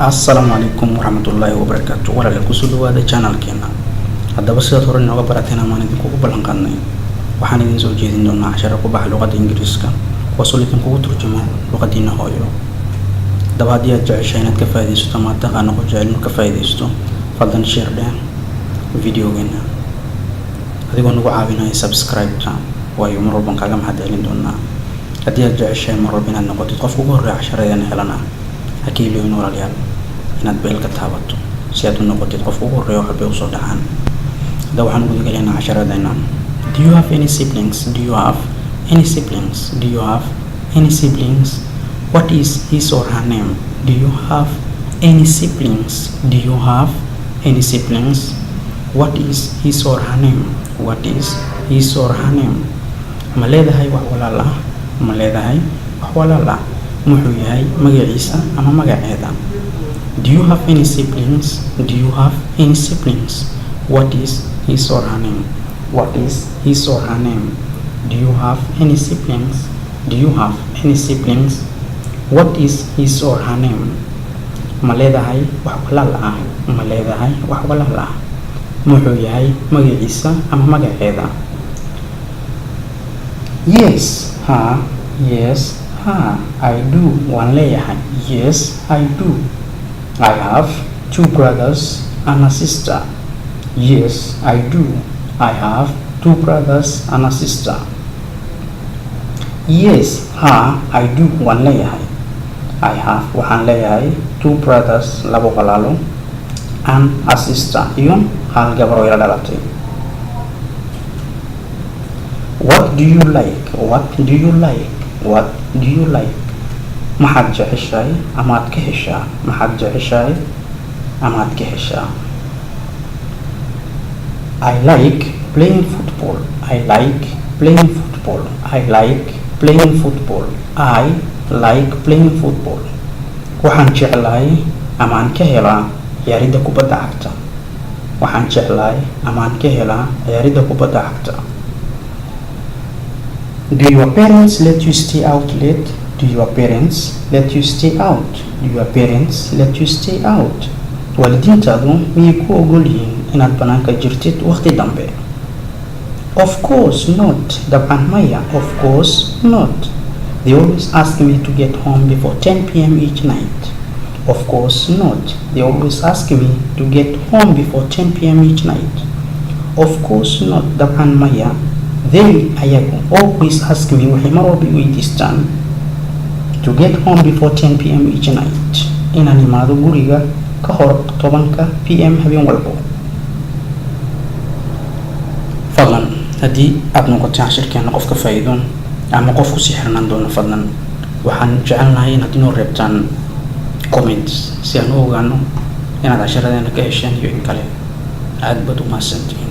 Assalaamu calaykum waraxmatullaahi wabarakaatu. Walaalayaal, kusoo dhawaada channelkeena. Haddaba, sidaad hore inooga barateen amaan idinkugu ballan qaadnay, waxaan idin soo jeedin doonaa casharo ku baxa luqadda Ingiriiska, kuwaasoo idinkugu turjumo luqadiina hooyo. Haddaba, haddii aad jeceshahay inaad ka faa'iidaysato ama aad taqaano qof jecel inuu ka faa'iidaysto, fadlan share dheh videogeena adigoo nagu caawinaya subscribe-ta, waayo mar walban kaaga mahad celin doonaa. Haddii aad jeceshahay mar walba inaad noqotid qofka ugu horreeya casharadeena helana, ha ka ilowin, walaalayaal, inaad bell-ka taabato si aad u noqotid qofka ugu horreeya wax walbay usoo dhacaan. Hadda waxaan guda gelaynaa casharadeena. Do you have any siblings? Do you have any siblings? Do you have any siblings? What is his or her name? Do you have any siblings? Do you have any siblings? What is his or her name? What is his or her name? Ma leedahay wax walaal ah? Ma leedahay wax walaal ah? Muxuu yahay magaciisa ama magaceeda? Do you have any siblings? Do you have any siblings? What is his or her name? What is his or her name? Do you have any siblings? Do you have any siblings? What is his or her name? Ma leedahay wax walaal ah? Ma leedahay wax walaal ah? Muxuu yahay magaciisa ama magaceeda? Yes, haa. Yes, haa. I do, waan leeyahay. Yes, I do. I have two brothers and a sister. Yes, I do. I have two brothers and a sister. Yes, haa. I do, waan leeyahay. I have, waxaan leeyahay, two brothers, labo walaalo, and a sister, iyo hal gabar oo ila dhalatay. What do you like? What do you like? What do you like? Maxaad jeceshahay ama aad ka heshaa? Maxaad jeceshahay ama aad ka heshaa? I like playing football. I like playing football. I like playing football. I like playing football. Waxaan jeclahay ama aan ka helaa ciyaaridda kubadda cagta. Waxaan jeclahay ama aan ka helaa ciyaaridda kubadda cagta. Do your parents let you stay out late? Do your parents let you stay out? Do your parents let you stay out? Waalidiintaadu miyay ku ogol yihiin inaad banaanka jirtid waqti dambe? Of course not. Dabcan maya. Of course not. They always ask me to get home before 10 p.m. each night. Of course not. They always ask me to get home before 10 p.m. each night. Of course not. Dabcan maya. They, ayagu, always ask me, waxay mar walba i weydiistaan, to get home before 10 p.m. each night, inaan imaado guriga ka hor 10-ka p.m. habeen walbo. Fadlan, haddii aada noqotay cashirkeena qof ka faa'iido ama qof kusii xirnaan doono, fadlan waxaan jecelnahay inaad inoo reebtaan comments si aan u ogaano inaad casharadeena ka hesheen iyo in kale. Aada baad u mahadsantihiin.